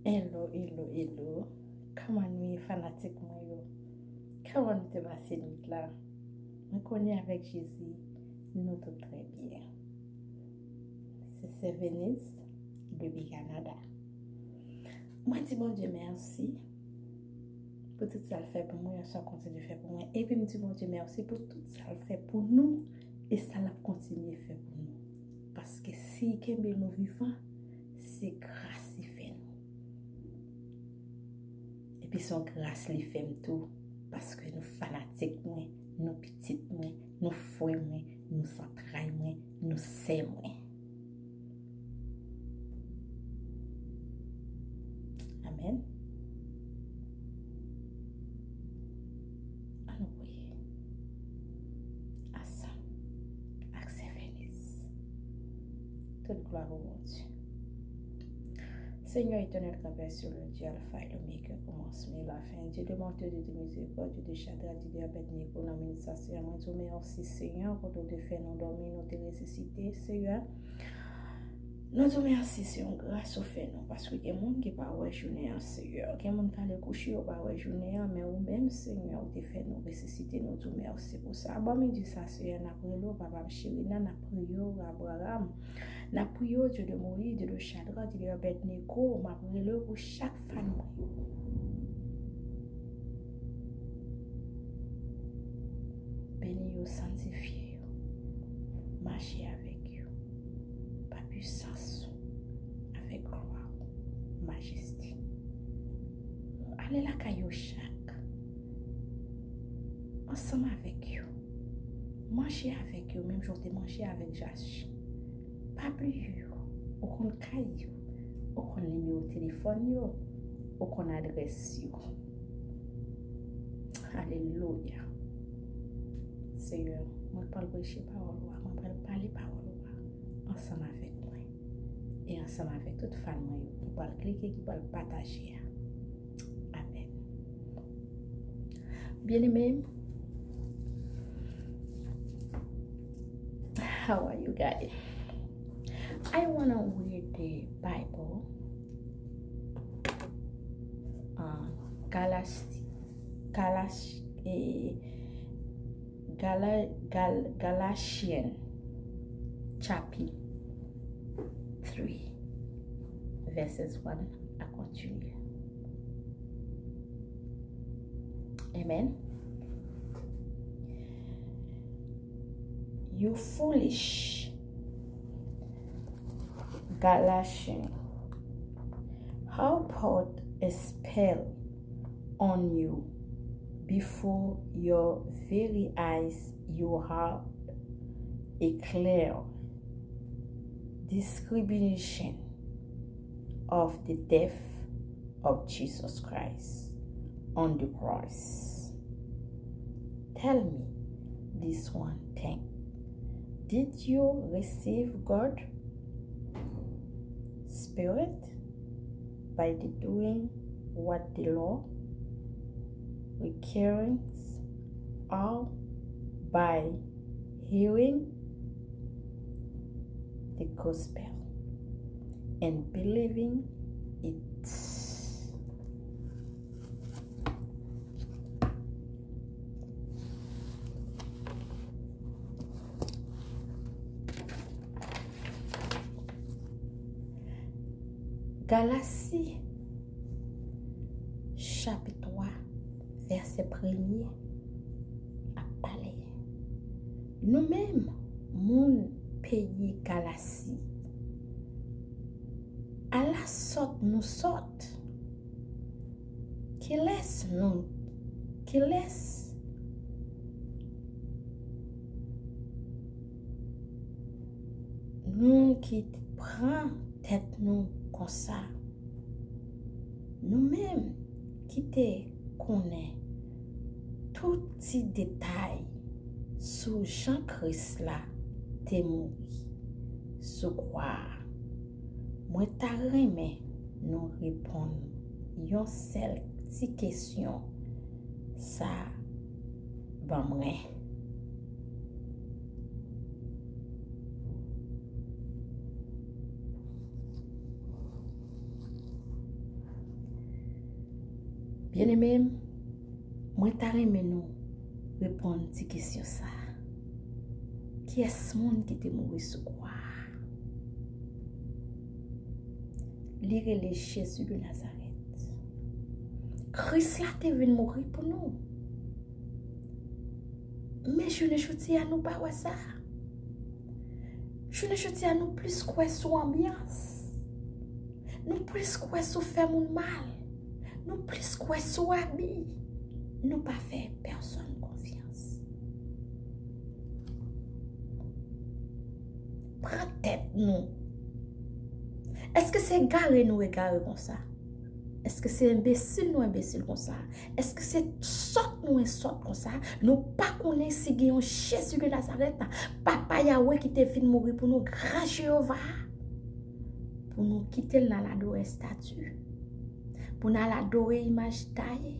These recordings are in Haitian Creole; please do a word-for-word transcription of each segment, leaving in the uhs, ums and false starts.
Hello, hello, hello. Kòman nou ye, fanatik mwen yo? Kòman nou te pase nwit la? Mwen konnen avèk Jezi, nou tout trè byen. Se Sè Venise, depi Kanada. Mwen di Bondye mèsi pou tout sa l fè pou mwen, sa l kontinye fè pou mwen. Epi m di Bondye mèsi pou tout sa l fè pou nou e sa l ap kontinye fè pou nou. Paske si l kenbe nou vivan, se gras li fè nou. Epi se yon gras li fè m tou, paske nou fanatik mwen, nou pitit mwen, nou frè mwen, nou zantray mwen, nou sè mwen. Amèn. Ann nou priye. Ansanm ak Sè Venise. Tout glwa pou Bondye. Seigneur éternel, grand Père sur le Dieu, Alpha et l'Oméga, commencement et la fin, Dieu de bonté, Dieu de miséricorde, Dieu de Shadrach, Dieu de Abednego, nan minit sa, Seigneur, mwen di w mèsi, Seigneur, kote w te fè nou dòmi, nou te resisite, Seigneur. Nou di w mèsi, se yon gras ou fè nou, paske gen moun ki pa wè jounen an, Seigneur. Gen moun k ale kouche, yo pa wè jounen an, men ou menm, Seigneur, ou te fè nou resisite, nou di w mèsi pou sa. Bon, midi sa, Seigneur, n ap rele w, papa m cheri, nan, n ap priye w, Abraham. N ap priye w, Dieu de Moïse, Dieu de Shadrach, Dieu de Abednego, m ap rele w pou chak fan mwen yo. Beni yo, sanntifye yo. Mache avèk yo. Pa pisans ou, avèk glwa ou, majeste. Ale lakay yo chak. Ansanm avèk yo. Manje avèk yo, menm jan w te manje avèk Jachi. Pa bliye yo. Ou konn kay yo. Ou konn nimewo telefòn yo. Ou konn adrès yo. Alelouya. Seyè, mwen pral preche pawòl ou a. Mwen pral pale pawòl ou a. Ansanm avèk mwen. E ansanm avèk tout fan mwen yo ki pral klike, ki pral pataje a. Amèn. Byeneme, how are you guys? I wanna read the Bible. Uh, Galas, Galas, eh, Gala, Gal, Galatian chapit three, verses one a kontinye. Amen. You foolish Galatians, how put a spell on you before your very eyes you have a clear discrimination of the death of Jesus Christ on the cross. Tell me this one thing. Did you receive God Spirit by the doing what the law requires, or by hearing the gospel and believing it? Galasi, chapit twa, vèsè premye ap pale. Nou menm, moun peyi Galasi, ala sòt nou sòt! Kilès nou, kilès nou ki pran tèt nou konsa? Nou menm ki te konnen tout ti detay sou jan Kris la te mouri sou kwa a, mwen ta renmen nou reponn yon sèl ti kesyon sa a ban mwen. Byeneme m, mwen ta renmen nou reponn ti kesyon sa a. Kiyès moun ki te mouri sou kwa a? Li rele Jezi de Nazarèt. Kris la te vin mouri pou nou. Men jounen jodi a, nou pa wè sa. Jounen jodi a, nou plis kwè sou anbyans. Nou plis kwè sou fè moun mal. Nou plis kwè sou abi. Nou pa fè pèsonn konfyans. Pran tèt nou. Èske se egare nou egare konsa? Èske se enbesil nou enbesil konsa? Èske se sòt nou sòt konsa? Nou pa konnen si gen yon Jezi de Nazarèt, Papa Yawe ki te vin mouri pou nou, gran Jewova, pou nou kite l n al adore estati, pou n al adore imaj taye,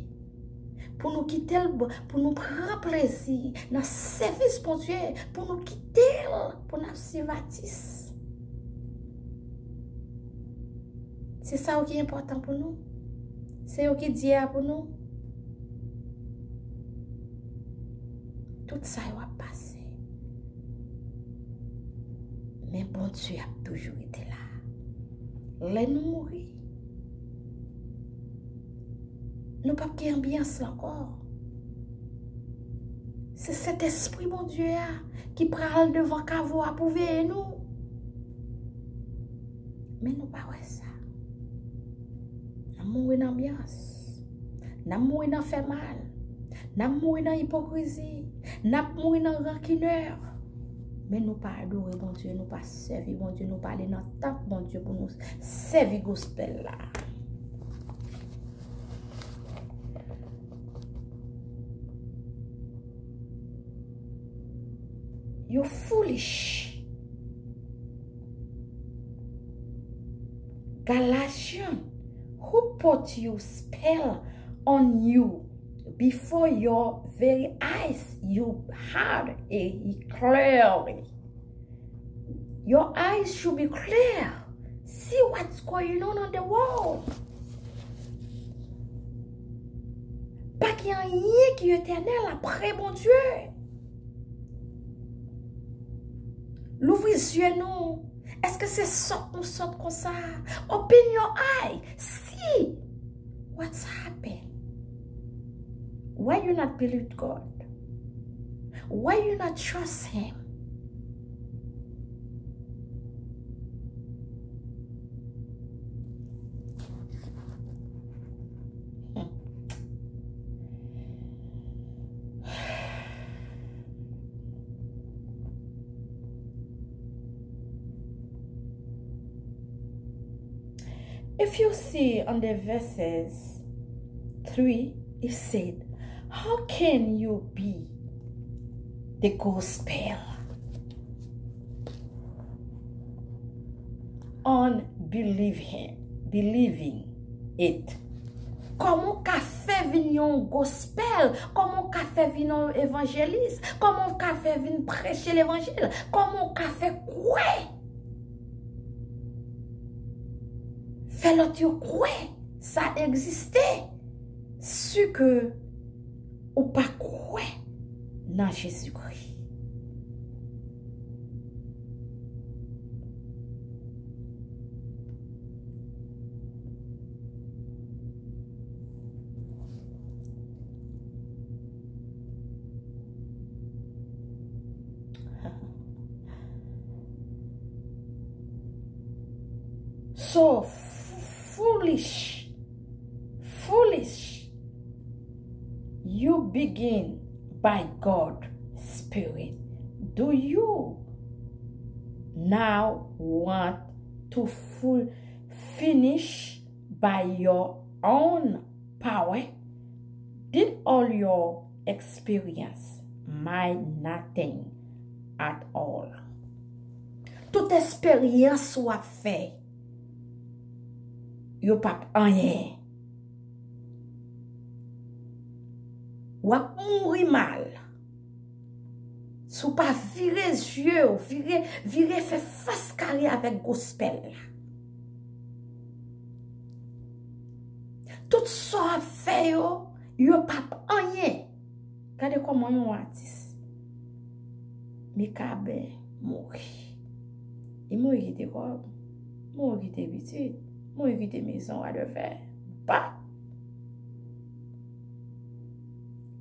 pou nou kite l, pou nou pran plezi nan sèvis Bondye, pou nou kite l, pou n ap swiv atis. Se sa yo ki enpòtan pou nou. Se yo ki Dye a pou nou. Tout sa yo ap pase. Men Bondye ap toujou rete la. Lè nou mouri, nou p ap gen anbyans la ankò. Se Sentespri Bondye a ki pral devan kavo a pou veye nou. Men nou pa wè sa. N ap mouri nan anbyans. N ap mouri nan fè mal. N ap mouri nan ipokrizi. N ap mouri nan rankinè. Men nou pa adore Bondye, nou pa sèvi Bondye, nou pa ale nan tanp Bondye pou nou sèvi gospèl la. You foolish. Galatian, who put you spell on you before your very eyes? You had a clearly. Your eyes should be clear. See what's going on on the world. Pa gen anyen ki etènèl apre Bondye. Louvri zye nou. Èske se sòt nou sòt konsa? Open your eye. See what's happened. Why you not believe God? Why you not trust him? If you see on the verses three, it said, "How can you be the gospel unbelieving, believing it?" Kòman w ka fè vin yon gospèl? Kòman w ka fè vin yon evanjelis? Kòman w ka fè vin preche levanjil? Kòman w ka fè kwè? Fè lòt yo kwè sa egziste, si ke ou pa kwè nan Jezikri. So f- foolish, foolish, you begin by God Spirit. Do you now want to fu- finish by your own power? Did all your experience mean nothing at all? Tout esperyans w ap fè, yo p ap anyen. W ap mouri mal. Si w pa vire zye w, vire, vire fè fas kare avèk gospèl la. Tout sa w ap fè yo, yo p ap anyen. Gade kòman yon atis, Mikaben, mouri. Li mouri kite kòb, mouri kite pitit, mouri kite mezon, wadèvè. Ba!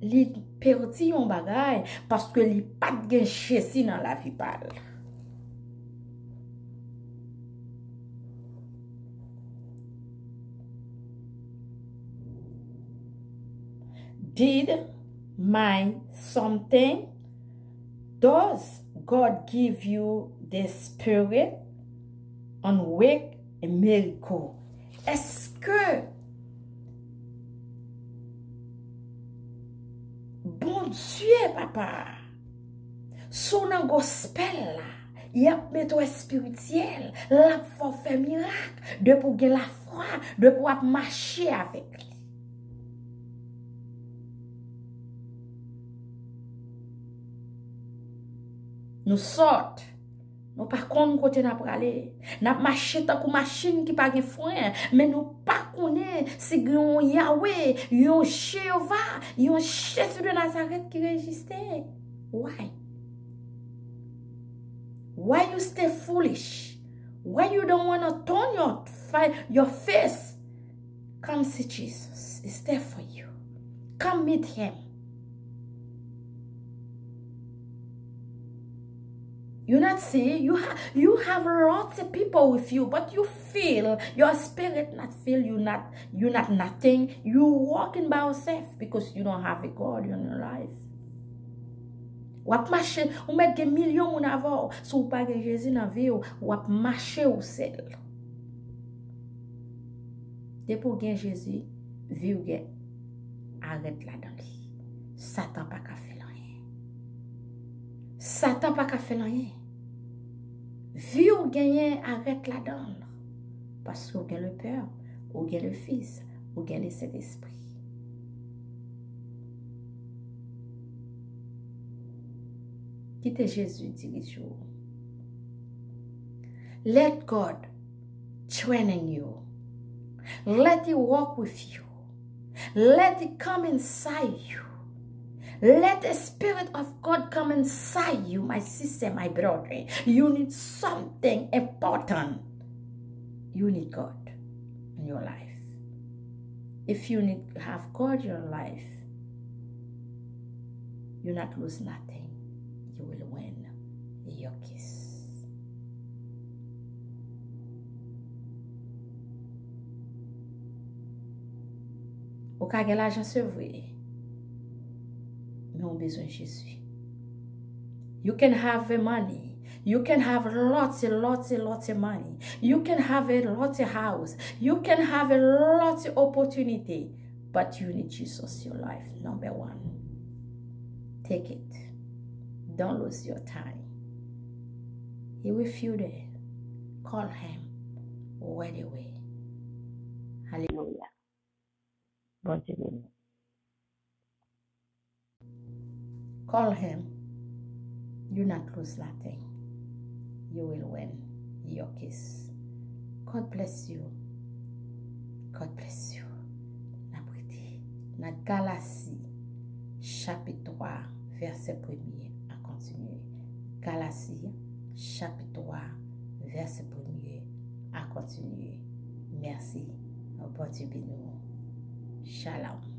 Li pèdi yon bagay paske li pa t gen Jezi nan lavi pa l. Did my something? Does God give you the spirit and work a miracle? Èske Bondye papa, si w nan gospel la, y ap mete w espirityèl, l ap fè w fè mirak, depi w gen lafwa, depi w ap mache avèk li. Nou sòt. Nou pa konn kote n ap prale. N ap mache tankou machin ki pa gen fren, men nou pa konnen si gen yon Yawe, yon Jewova, yon Jezi de Nazarèt ki reziste. Why? Why you stay foolish? Why you don't wanna turn your fa-, your face? Come see Jesus. It's there for you. Come meet him. You not see, you ha-, you have lots of people with you, but you feel your spirit not feel, you not, you not nothing. You walking by yourself because you don't have a God in your life. W ap mache, ou mèt gen milyon moun avè w, si w pa gen Jezi nan vi w, w ap mache ou sèl. Depi w gen Jezi, vi w gen arèt ladan li. Satan pa ka fè l anyen. Satan pa ka fè l anyen. Vi w genyen arèt ladan l. Paske w gen le Pè, ou gen le Fis, ou gen le Sentespri. Kite Jezi dirije w. Let God training you. Let it walk with you. Let it come inside you. Let the Spirit of God come inside you, my sister, my brother. You need something important. You need God in your life. If you need have God in your life, you not lose nothing. You will win your case. Ou ka gen lajan, se vre, men ou bezwen Jezi. You can have the money. You can have lots and lots and lots of money. You can have a lot of house. You can have a lot of opportunity. But you need Jesus your life, number one. Take it. Don't lose your time. He with you there. Call him right away. Hallelujah. Bondye beni. Call him. You not lose nothing. You will win your case. God bless you. God bless you. N ap rete nan Galasi, chapit twa, vèsè premye a kontinye. Galasi, chapit twa, vèsè premye a kontinye. Mèsi. Bondye beni w. Shalom.